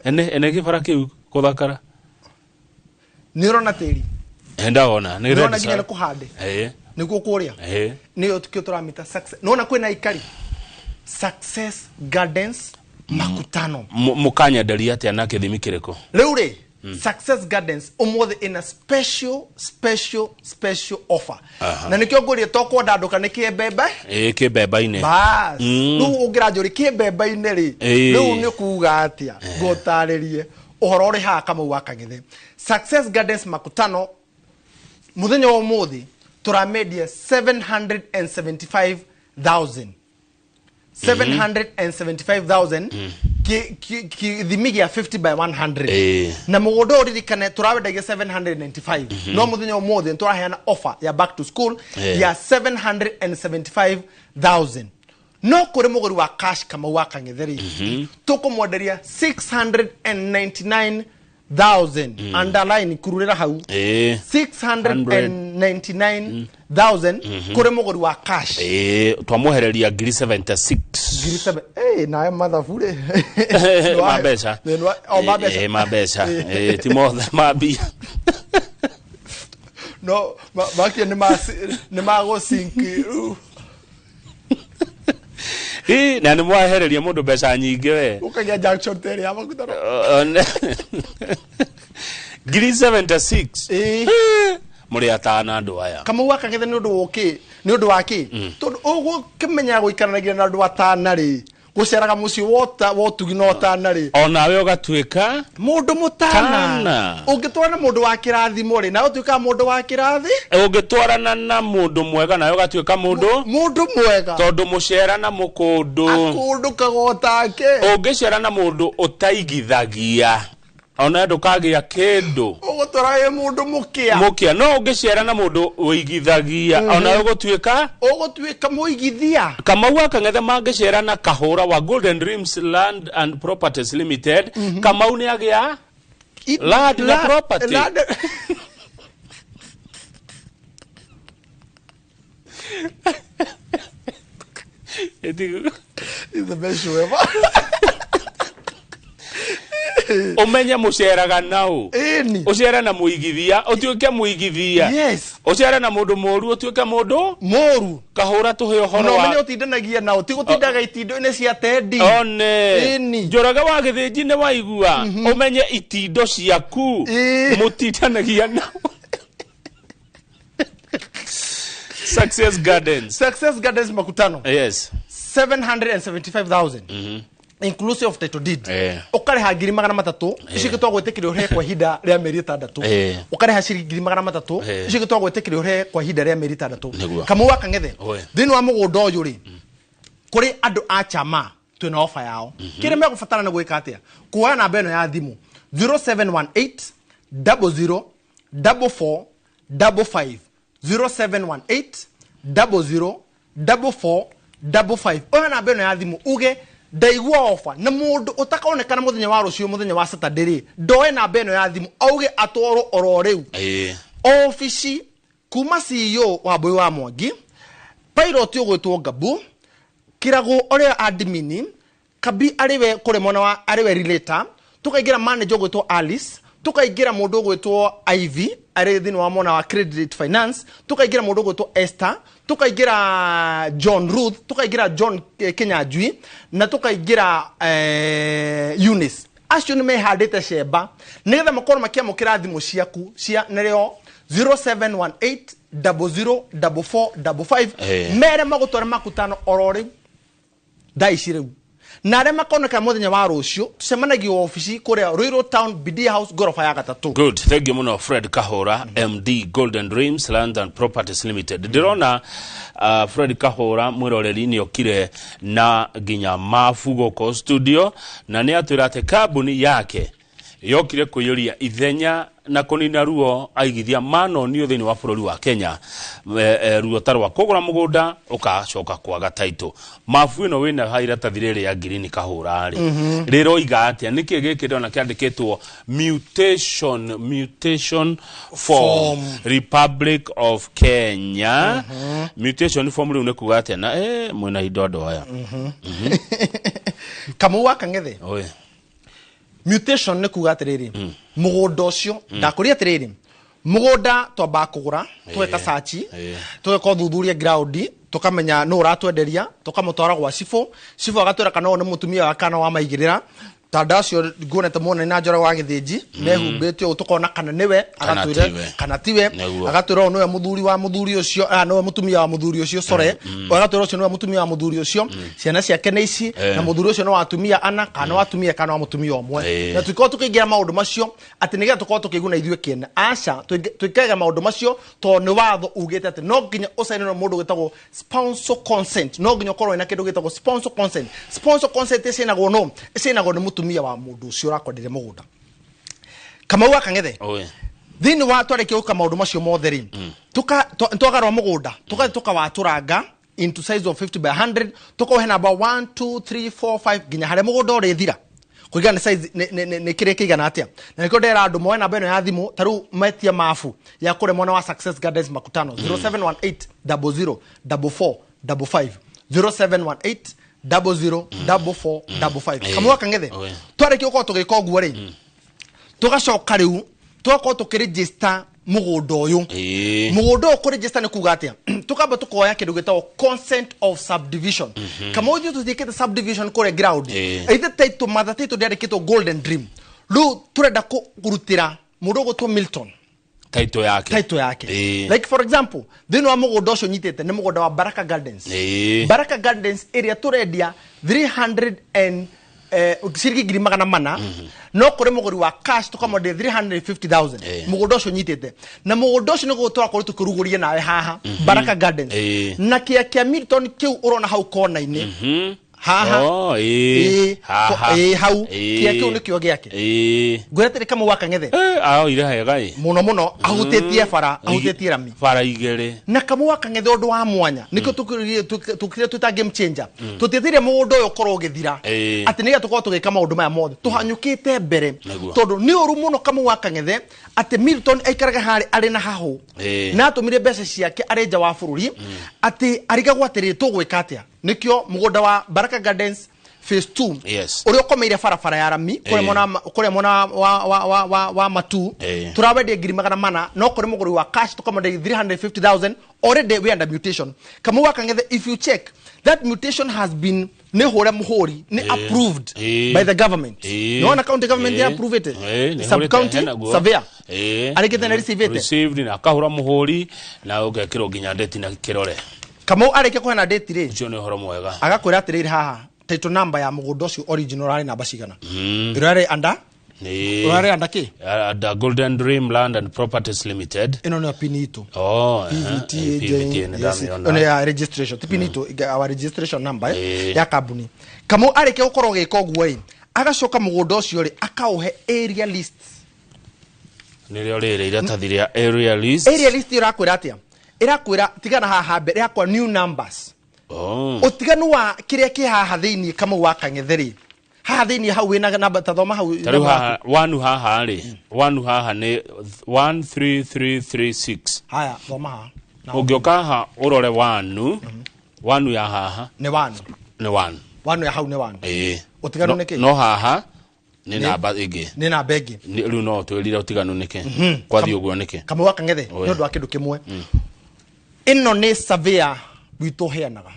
Ene kĩbara kĩu gũthakara. nĩ ũrona tĩri. Ĩ, ndawona nĩ Nĩ ũrona red nginya soil. nĩ kũhande. Ĩ, Nĩkuo kũrĩa. ĩ. Nĩyo tukio tũramĩta success. Nĩwona kwĩna aikari. Success Gardens Makutano. Mũkanyenderia atĩa na kĩthimi kĩrĩkũ? Rĩu rĩ, Success Gardens ũmũthĩ ĩna special special special offer. Na nĩkĩo ngũria tokwandandũka nĩ kĩmbembe. Ĩ, kĩmbemba-inĩ. Bas. Rĩu ũngĩranjũria kĩmbemba-inĩ rĩ, Ĩ. rĩu nĩ kuga atĩa? Ngũtarĩrie ũhoro ũrĩ haha Kamau wa Kang'ethe. Success Gardens Makutano mũthenya wa ũmũthĩ tũramendia 775,000. 775,000 kithimi gĩa 50 by 100. Ĩ. Na mũgũnda ũyũ ũririkane tũrawendagia 795 no mũthenya wa ũmũthĩ nĩtũraheana offer ya back to school Ĩ. ya 775,000. No kũrĩ mũgũri wa cash Kamau wa Kang'ethe rĩ, tũkũmwenderia 699,000. Underline kururĩra hau. Ĩ. 699,000 kũrĩ mũgũri wa cash. Ĩ, twamwehereria ngiri 76. Ngiri seven. Eh, nawe mathabu rĩ. Ma mbeca. O ma mbeca. Ĩ, ma mbeca. Ĩ, ti mothe ma mbia. No makia nĩ ma nĩ ma gũcinki rĩu. Ĩ, na nĩ mwahereria mũndũ mbeca nyingĩ we. Ũkagĩa junction ta ĩrĩa ya Makutano. Ngiri 76. Ĩ. Mũrĩ atana andũ aya. Kamau wa Kang'ethe nĩ ũndũ ũkĩ nĩ ũndũ wa kĩ tondũ ũgũkĩmenya gũikaranagia na andũ atana rĩ gũceraga mũciĩ wa ũtugi na ũtana rĩ Onawe ũgatuĩka mũndũ mũtana. Tana. Ũngĩtwarana na mũndũ wa kĩrathimo rĩ nawe ũtuĩkaga mũndũ wa kĩrathi. Ũngĩtwarana na mũndũ mwega nawe ũgatuĩka mũndũ Mũndũ mwega. Tondũ mũcera na mũkũndũ. Akũndũkaga o take. Ũngĩcera na mũndũ ũtaigithagia ona ndũkagĩa kĩndũ. Ũgũtwara wĩ mũndũ mũkĩa. Mũkĩa. No ũngĩcera na mũndũ ũigithagia ona ũgũtuĩka Ũgũtuĩka mũigithia. Kamau wa Kang'ethe mangĩcera na kahũra wa Golden Dreams Land and Properties Limited, Kamau nĩ agĩa land na property. Is the best show ever. Ũmenye mũceraga nau. Ĩni. Ũcere na mũigithia ũtuĩke mũigithia. Yes. Ũcere na mũndũ mũru ũtuĩke mũndũ Mũru. Kahũra tũhe ũhoro Na ũmenye wa ũtindanagia nao ti gũtindaga itindo-inĩ cia tendi. One. Ĩni. Njoroge wa Gĩthĩnji nĩ waigua ũmenye itindo ciaku. Ĩ. Mũtindanagia nao. Success Gardens. Success Gardens Makutano. Yes. 775,000 inclusive of title deed. Ũkarĩha ngiri magana matatũ icio ingĩ twagwĩtĩkĩria ũrĩhe kwa ihinda rĩa mĩeri ĩtandatũ. Ũkarĩha ciringi ngiri magana matatũ icio ingĩ twagwĩtĩkĩria ũrĩhe kwa ihinda rĩa mĩeri ĩtandatũ. Nĩguo. Kamau wa Kang'ethe Oe. thĩinĩ wa mũgũnda ũyũ rĩ kũrĩ andũ a chama twĩna ofa yao. Kĩrĩa megũbatara nĩ gwĩka atĩa? Kuoya namba ĩno ya thimũ 0718 00 44 55, 0718 00 44 55. Oya namba ĩno ya thimũ uge ndaigua ofa na mũndũ ũtakaonekana mũthenya wa rũciũ mũthenya wa Saturday rĩ ndoe namba ĩno ya thimũ auge atwarwo oro rĩu. Obici kuma CEO wa Mbui wa Mwangi, pilot ũgwĩtwo Ngabu Kĩragũ ũrĩa admin Kabi arĩwe kũrĩ mwena wa arĩwe relator, tukaingĩra manager ũgwĩtwo Alice, tukaingĩra mũndũ ũgwĩtwo Ivy arĩ thĩinĩ wa mwena wa credit finance, tukaingĩra mũndũ ũgwĩtwo Esther, tukaingĩra John Ruth, tukaingĩra John Kinyanjui na tukaingĩra Eunice. Acio nĩ mehandĩte cemba nĩgetha makorwo makĩamũkĩra thimũ ciaku cia nĩrĩo 0718 00 44 55 mere magũtware Makutano oro rĩu thaa ici rĩu. Na arĩa makoneka mũthenya wa rũciũ, tũcemanagia obici kũrĩa Ruiru Town, Bidii House, ngoroba ya gatatũ. Good, thank you muno Fred Kahora, MD Golden Dreams Land and Properties Limited. Ndĩrona Fred Kahora mwĩroreri nĩ okire na nginya mabu gũkũ studio, na nĩ atwĩra atĩ kambuni yake yokire kũiyũria ithenya na kũnina ruo aigithia manonio thĩinĩ wa bũrũri wa Kenya. Ruo ta rwa kũgũra mũgũnda ũgacoka kwaga title. Mabu ĩno wĩna ha iratathi rĩrĩ ya ngirini Kahũra rĩ, rĩroiga atĩa? Nĩkĩ gĩkĩ ndĩrona kĩandĩkĩtwo mutation form, Republic of Kenya? Mutation form rĩu nĩ kuga atĩa? Na mwĩna indo andũ aya. Kamau wa Kang'ethe. Oi. Mutation nĩ kuga atĩrĩrĩ, mũgũnda ũcio ndakũria atĩrĩrĩ, mũgũnda twambaga kũgũra, tũgeka search, tũgeka ũthuthuria ground, tũkamenya nũ ũratwenderia, tũkamũtwara gwa cibũ, cibũ agatwĩra kana ũyũ nĩ mũtumia wa kana wa maigĩrĩra tanda ũcio nguonete muona na Njoroge wa Gĩthĩnji mehumbĩte ũũ, tũkona kana nĩwe, Kana agatwĩra tiwe. Kana tiwe. Nĩguo. Agatwĩra ũyũ nĩwe mũthuri wa mũthuri ũcio, nĩwe mũtumia wa mũthuri ũcio, sorry, agatwĩra ũcio nĩwe mũtumia wa mũthuri ũcio, ciana ciake nĩ ici, na mũthuri ũcio nĩ wa atumia ana kana wa atumia kana wa mũtumia ũmwe. Na tũkorwo tũkĩingĩra maũndũ macio atĩ nĩgetha tũkorwo tũkĩguna ithuĩ kĩene? Aca, twĩkaga maũndũ macio tondũ nĩ watho ugĩte atĩ no nginya ũcainĩrwo mũndũ wĩtagwo spousal consent, no nginya ũkorwo wĩna kĩndũ gĩtagwo spousal consent. Spousal consent ĩcainagwo no ĩcainagwo nĩ mũtumia wa mũndũ ũcio ũrakwenderia mũgũnda. Kamau wa Kang'ethe. Oi. Thĩinĩ wa twarĩkia gwĩka maũndũ macio mothe rĩ, twagarũra mũgũnda, tũgathiĩ tũkawatũranga into size of 50 by 100, tũkaũhe namba 1 2 3 4 5 nginya harĩa mũgũnda ũrĩthira kũringana nĩ size nĩ kĩrĩa kĩigana atĩa. Na nĩkĩo ndera andũ moe namba ĩno ya thimũ, ta rĩu metie mabu ya kũrĩa mwena wa Success Gardens Makutano, 0718 00 44 55, 0718 00 44 55. Kamau wa Kang'ethe. Oe. Twarĩkia gũkorwo tũgĩka ũguo rĩ, tũgacoka rĩu tũgakorwo tũkĩregister mũgũnda ũyũ. Mũgũnda ũyũ kũregister nĩ kuga atĩa? Tũkamba tũkoya kĩndũ gĩtagwo consent of subdivision. Kama ithuĩ tũthiĩkĩte subdivision kũrĩa ground, ithe title, mother title ndĩandĩkĩtwo Golden Dream, rĩu tũrenda kũrutĩra mũndũ ũgũtwo Milton title yake. Title yake. Like for example, thĩinĩ wa mũgũnda ũcio nyitĩte nĩ mũgũnda wa Baraka Gardens. Baraka Gardens ĩrĩa tũrendia 300 and ciringi 400,000, no kũrĩ mũgũri wa cash tũkamwenderia 350,000. Mũgũnda ũcio nyitĩte na mũgũnda ũcio nĩguo tũrakorwo tũkĩrugũria nawe haha Baraka Gardens, na kĩa kĩa Milton kĩu ũrona hau kona-inĩ haha. Oh, ĩĩ. Haha. Ĩĩ, hau. Kĩa kĩu nĩkĩo gĩake. Ngwĩra atĩrĩ, Kamau wa Kang'ethe, Aoire hega ĩ. Mũno mũno, ahutĩtie bara, ahutĩtie rami. Bara igĩrĩ. Na Kamau wa Kang'ethe, ũndũ wa mwanya nĩkĩo tũkire twĩta game changer, tũtiĩtĩire mũgũnda ũyũ ũkorwo ũgĩthira atĩ nĩgetha tũkorwo tũgĩka maũndũ maya mothe tũhanyũkĩte mbere, tondũ nĩ ũru mũno, Kamau wa Kang'ethe, atĩ Milton aikaraga harĩ arĩ na hahũ na atũmire mbeca ciake arĩ nja wa bũrũri, atĩ arigagwo atĩrĩrĩ, tũgwĩka atĩa? Nĩkĩo mũgũnda wa Baraka Gardens phase 2, ũrĩa ũkomeire barabara ya rami kũrĩa kũrĩa mwena wa Matu, tũrawendia 400,000, no kũrĩ mũgũri wa cash tũkamwenderia 350,000. Already we under mutation. Kamau wa Kang'ethe, if you check that mutation has been nĩ hũre mũhũri, nĩ approved by the government. Nĩwona county government ya approve it, Nĩ sub hũrĩte county hena guo. surveyor arĩkĩte na receive it. Received na akahũra mũhũri na ũgekĩrwo nginya ndeti na kĩrore. Kamau arĩkia kũheana date rĩ, Ũcio nĩ ũhoro mwega. Agakwĩra atĩrĩrĩ, haha title number ya mũgũnda ũcio original arĩ namba cigana, ĩrĩa under ũrarĩ under kĩ? The Golden Dream Land and Properties Limited. Ĩno nĩyo pin itũ. Oh, PVT. PVT nĩ Yes, ndamĩona. ĩno ya registration ti pin itũ, our registration number, ya kambuni. Kamau arĩkia gũkorwo gĩka ũguo ĩ, agacoka mũgũnda ũcio rĩ, akaũhe area list. Nĩrĩo rĩrĩ iratathi rĩa area list. Area list ĩrakwĩra atĩa? Ĩrakwĩra tigana haha mbere, ĩrakwĩra new numbers. Ũtiganu wa kĩrĩa kĩ haha thĩinĩ, Kamau wa Kang'ethe rĩ, haha thĩinĩ hau wĩna namba, ta thoma hau. Ta rĩu haha wanu, haha rĩ, wanu haha nĩ 13336. Haya, thoma haha. Ũngĩũka haha ũrore wanu, wanu ya haha nĩ wanu. Nĩ wanu. Wanu ya hau nĩ wanu. Ũtiganu nĩ kĩ? No haha nĩ namba ĩngĩ. Nĩ namba ĩngĩ. Rĩu no twĩrire ũtiganu nĩkĩ kwathiĩ ũguo nĩkĩ? Kamau wa Kang'ethe, Oe. nĩ ũndũ wa kĩndũ kĩmwe, ĩno nĩ surveyor witũ ũheanaga.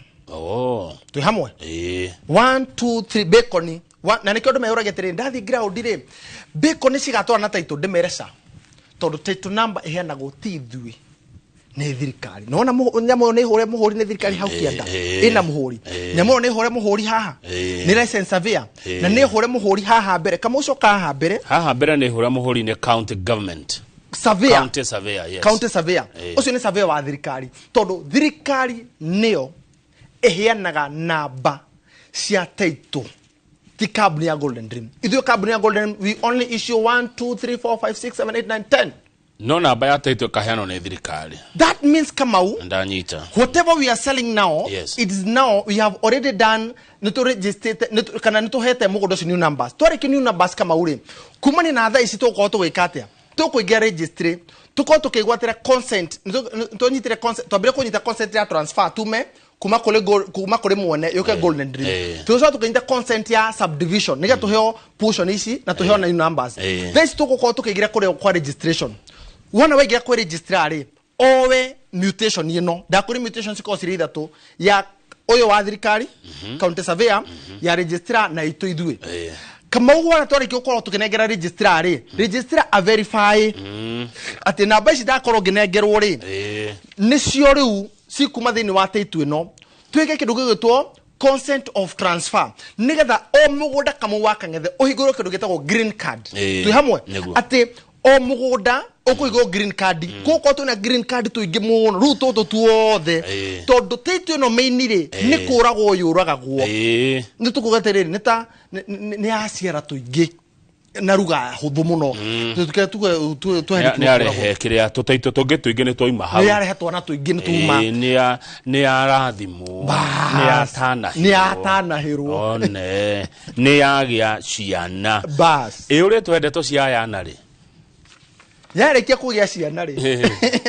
Twĩ hamwe? Ĩĩ. 1 2 3 bacon. Na nĩkĩo andũ meyũragia atĩrĩrĩ, ndathiĩ ground rĩ, bacon cigatwara na title? Ndĩmere ca, tondũ title number ĩheanagwo ti ithuĩ. Nĩ thirikari. Nona nyamũ ĩyo nĩ hũre mũhũri nĩ thirikari hau kĩanda. Ĩna mũhũri. Nyamũ ĩyo nĩ hũre mũhũri haha. Nĩ license surveyor. Na nĩ hũre mũhũri haha mbere. Kama ũcio haha mbere. Haha mbere nĩ hũra mũhũri nĩ county government. Surveyor. County surveyor, yes. County surveyor. Ũcio nĩ surveyor wa thirikari. Tondũ thirikari nĩyo ĩheanaga namba cia title, ti kambuni ya Golden Dream. Ithuĩ kambuni ya Golden Dream, we only issue 1 2 3 4 5 6 7 8 9 10. No namba ya title ĩkaheanwo nĩ thirikari. That means, Kamau, Ndanyita. whatever we are selling now, Yes. it is now we have already done, nĩtũregistrĩte kana nĩtũhete mũgũnda ũcio new numbers. Twarĩkia new numbers, Kamau rĩ, kumania na thaa ici tũgũkorwo tũgĩka atĩa? Tũkũingĩra registry, tũkorwo tũkĩgwatĩra consent. Nĩtũnyitire consent, twambire kũnyita consent ya transfer tume kuma kũrĩ kuma kũrĩ mwene yũke Golden Dream. Tũgĩcoka tũkĩnyita consent ya subdivision nĩgetha tũheo portion ici na tũheo na new numbers. Thaa ici tũgũkorwo tũkĩingĩra kũrĩa kwa registration. Wona waingĩra kwĩ registrar rĩ, owe mutation ĩno ndakũrĩ mutation cikorwo cirĩ ithatũ, ya ũyũ wa thirikari, county surveyor, ya registrar na itũ ithuĩ. Kamau, wona twarĩkia gũkorwo tũkĩnengera registrar rĩ, registrar a verify atĩ namba ici ndakorwo ngĩnengerwo rĩ, nĩcio rĩu cikuma thĩinĩ wa title ĩno, twĩke kĩndũ gĩgwĩtwo consent of transfer nĩgetha o mũgũnda, Kamau wa Kang'ethe, ũhingũrwo kĩndũ gĩtagwo green card. Twĩ hamwe? Nĩguo. Atĩ o mũgũnda ũkũhingũrwo green card, gũkorwo twĩna green card tũingĩ mũno rĩu tũtũ tuothe, tondũ title ĩno main rĩ, nĩ kũragwo yũragagwo. Nĩ tũkuga atĩrĩrĩ, nĩ ta nĩ yaciara tũingĩ na ruga hũthũ mũno. Tuge Nĩ arehe kĩrĩa tũtaitũ tũngĩ tũingĩ nĩ twauma hau. Nĩ yarehe twana tũingĩ nĩ tuma. Nĩ yarathimwo. Bas. Nĩ yatanahĩrwo. Nĩ yatanahĩrwo. One nĩ yagĩa ciana. Bas. Ĩ ũrĩa twendetwo cia yana rĩ? Yarĩkia kũgĩa ciana rĩ,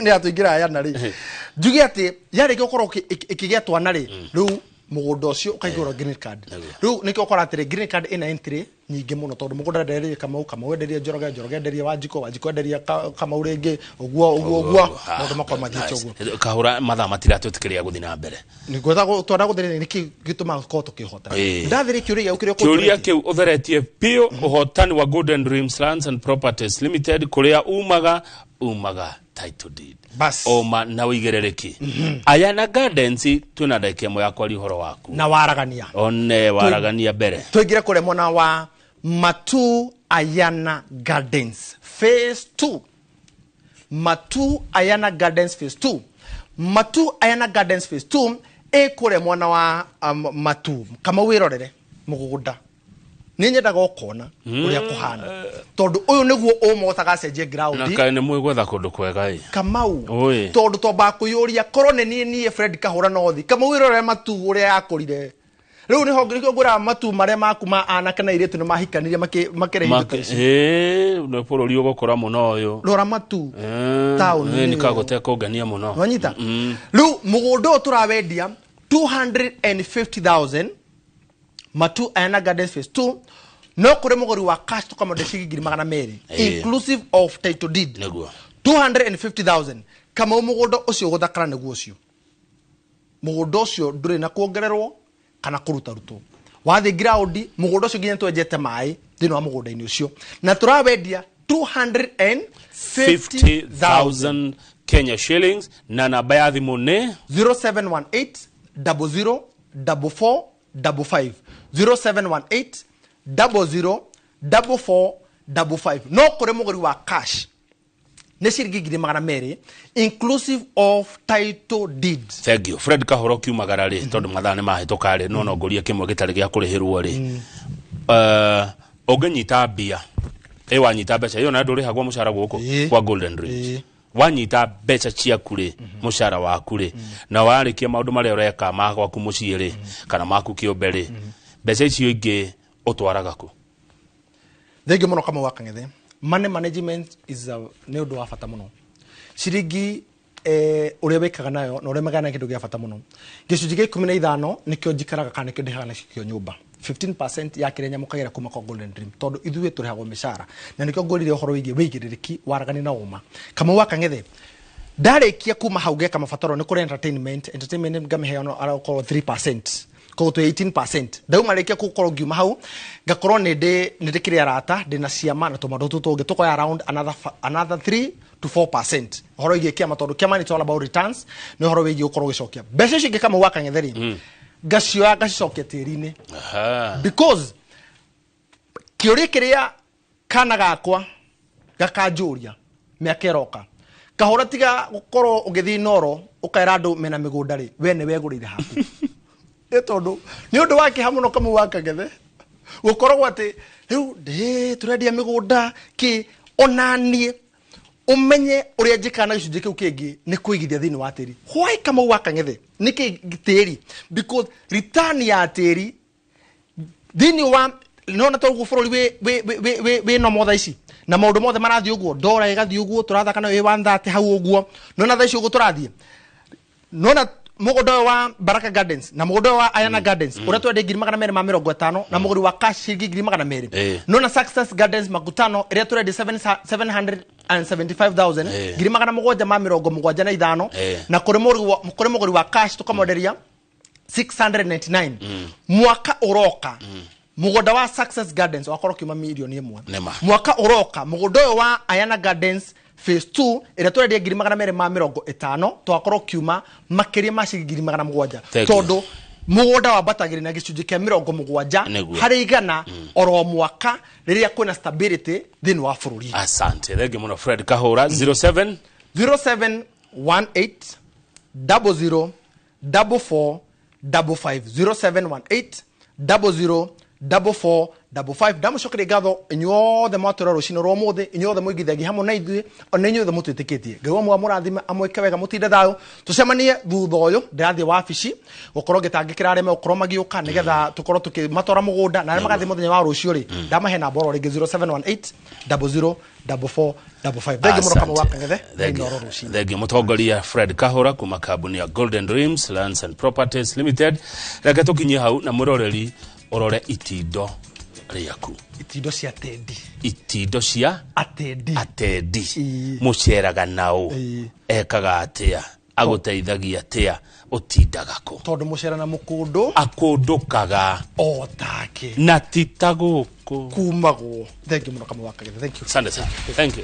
nĩ yatũingĩra yana rĩ, njuge atĩ yarĩkia gũkorwo ĩkĩgĩa twana rĩ, rĩu mũgũnda ũcio ũkaihũrwo green card. Rĩu nĩkĩo ũkora atĩrĩ, green card ĩna entry nyingĩ mũno, tondũ mũgũnda nderie Kamau, Kamau enderie Njoroge, Njoroge enderie Wanjikũ, Wanjikũ enderie Kamau rĩngĩ, ũguo ũguo ũguo, maũndũ makorwo mathiĩte ũguo. Kahũra, mathaa matiratwĩtĩkĩria gũthiĩ na mbere. Nĩngwetha twenda gũthĩrĩria nĩkĩ gĩtũmaga tũkorwo tũkĩhota. Ndathĩrĩ kĩũria gĩaku kĩrĩa Kĩũria ũkũnjũrĩtie. Kĩu ũtheretie biũ ũhotani wa Golden Dreams Lands and Properties Limited, kũrĩa umaga umaga title deed. Bas. Oma na ũigĩrĩrĩki Ayana Gardens, twĩna ndagĩka ĩmwe ya kwaria ũhoro waku. Na waragania. One waragania mbere. Tũingĩre kũrĩa mwena wa Matu Ayana Gardens phase 2. Matu Ayana Gardens phase 2, Matu Ayana Gardens phase 2 ĩ kũrĩa mwena wa Matu. Kama wĩrorere mũgũnda, nĩ nyendaga ũkona ũrĩa kũhana, tondũ ũyũ nĩguo ũmotaga cenjie Na ground. Kaĩ nĩ mwĩ gwetha kũndũ kwega ĩ. Kamau, Oi. tondũ twambaga kwĩyũria korwo nĩ niĩ Fred Kahũra nothi. Kamau, wĩrorere Matu ũrĩa yakũrire rĩu. Nĩho nĩkĩo ngwĩraga matu marĩa maku ma anake na airĩtu nĩ mahikanirie makĩrehe indo ta ici. Ĩ nĩ bũrũri ũgũkũra mũno ũyũ. Rora Matu taũni Nĩ nĩyo. kagũtekũngenia mũno. Nwanyita rĩu mũgũnda ũyũ tũrawendia 250,000, Matu Ayana Gardens phase 2. No kũrĩ mũgũri wa cash tũkamwendia ciringi 200,000, inclusive of title deed. 250,000, Kamau. Mũgũnda ũcio ũgũthakara nĩguo ũcio mũgũnda ũcio ndũrĩ na kuongererwo kana kũrutarutwo. Wathiĩ ground mũgũnda ũcio nginya twenjete maĩ thĩinĩ wa mũgũnda-inĩ ũcio, na tũrawendia 250,000. 50,000 Kenya shillings, na namba ya thimũ nĩ 0718 00 44 55, 0718 00 44 55. No kũrĩ mũgũri wa cash nĩ ciringi 200,000, inclusive of title deed. Thank you, Fred Kahoro. Kiumagara rĩ, tondũ mathaa nĩ mahĩtũka rĩ, no ngũrie kĩmwe gĩtarĩ gĩa kũrĩhĩrwo rĩ. Ũngĩnyita mbia ĩ, wanyita mbeca ĩyo na ndũrĩhagwo mũcara gũkũ kwa Golden Dreams, wanyita mbeca ciaku rĩ, mũcara waku rĩ, na warĩkia maũndũ marĩa ũreka ma gwaku mũciĩ rĩ, kana maku kĩũmbe rĩ, mbeca icio ingĩ ũtwaraga kũ? Thengiũ mũno, Kamau wa Kang'ethe. Money management is a, nĩ ũndũ wa bata mũno. Ciringi ũrĩa wĩkaga nayo na ũrĩa megana kĩndũ gĩa bata mũno. Gĩcunjĩ gĩa 15 nĩkĩo njikaraga kana nĩkĩo ndĩhaga nakĩo nyũmba. 15% ya kĩrĩa nyamũkagĩra kuma kwa Golden Dream, tondũ ithuĩ tũrĩhagwo mĩcara, na nĩkĩo ngwĩrire ũhoro wĩgiĩ wĩigĩrĩrĩki, waragani na ũma. Kamau wa Kang'ethe, ndarĩkia kuma hau ngeka mabataro. Nĩ kũrĩ entertainment. Entertainment ngamĩheana arokorwo 3%, koguo twĩ 18%. Ndauma rĩkia gũkorwo ngiuma hau ngakorwo nĩ ndĩkĩrĩ arata, ndĩna ciama na tũmaũndũ tũtũ tũngĩ, tũkoya around another 3 to 4% ũhoro wĩgiĩ kĩama, tondũ kĩama it's all about returns, nĩ ũhoro wĩgiĩ gũkorwo ũgĩcokia mbeca icio ingĩ. Kamau wa Kang'ethe-rĩ, ngacioya ngacicokia tĩri-inĩ. Because kĩũria kĩrĩa kana gakwa gakanjũria mĩaka ĩroka, kahũra, tiga gũkorwo ũgĩthiĩ Inoro ũkaĩra andũ mena mĩgũnda rĩ, we nĩ wegũrĩire haku? Nĩ tondũ nĩ ũndũ wa kĩha mũno, Kamau wa Kang'ethe, gũkoragwo atĩ rĩu ndĩ tũrendia mĩgũnda kĩ onaniĩ ũmenye ũrĩa njĩkaga na gĩcunjĩ kĩu kĩngĩ nĩ kũigithia thĩinĩ wa tĩri. Why, Kamau wa Kang'ethe? Nĩkĩ tĩri? Because return ya tĩri thĩinĩ wa nona toguo bũrũri wĩ nomo thaa ici na maũndũ mothe marathiĩ ũguo, ndora ĩgathiĩ ũguo, tũrathaka nayo ĩ 130 hau ũguo. Nona thaa ici ũguo tũrathiĩ, nona mũgũnda ũyũ wa Baraka Gardens na mũgũnda ũyũ wa Ayana Gardens ũrĩa twendia 250,000 na mũgũri wa cash ciringi 200,000. Nona Success Gardens Makutano ĩrĩa tũrendia 775,000, 775,000, na kũrĩ mũgũri wa cash tũkamwenderia 699. Mwaka ũroka mũgũnda wa Success Gardens wakorwo kiuma 1 mirioni. Nĩma. Mwaka ũroka mũgũnda ũyũ wa Ayana Gardens phase 2 ĩrĩa tũrendia 250,000 twakorwo kiuma makĩria ma ciringi 700,000. Thank you. Tondũ mũgũnda wambatagĩrĩ na gĩcunjĩ kĩa 70 harĩ igana oro mwaka rĩrĩa kwĩna stability thĩinĩ wa bũrũri. Asante, thengi muno Fred Kahura. 07 0718 00 44 55, 0718 00 44 55. Ndamucokeria ngatho inyuothe mwatwĩra rũcinĩ rwa ũmũthĩ, inyuothe mũigithagia hamwe na ithuĩ, ona inyuothe mũtwĩtĩkĩtie. Ngai wa mũrathime, amwĩke wega, mũtinde thayũ. Tũcemanie thutha ũyũ, ndĩrathiĩ wabici gũkorwo ngĩtangĩkĩra arĩa megũkorwo magĩũka nĩgetha tũkorwo tũkĩmatwara mũgũnda, na arĩa magathiĩ mũthenya wa rũciũ rĩ, ndamahe namba oro rĩngĩ, 0718 00 44 55. Thengi mũno, Kamau wa Kang'ethe, Thengi. Inooro rũcinĩ. Thengi mũtongoria Fred Kahura kuma kambuni ya Golden Dreams Lands and Properties Limited. Reke tũkinyie hau na mũroreri ũrore itindo rĩaku. Itindo cia tendi. Itindo cia atendi. Atendi. Ĩĩ. Mũceraga naũ? Ĩĩ. Ekaga atĩa? Agũteithagia atĩa? Ũtindaga kũ? Tondũ mũcera na mũkũndũ akũndũkaga o take na ti ta gũkũ kumagwo. Thengi mũno, Kamau wa Kang'ethe, thank you. Asante sana, thank you.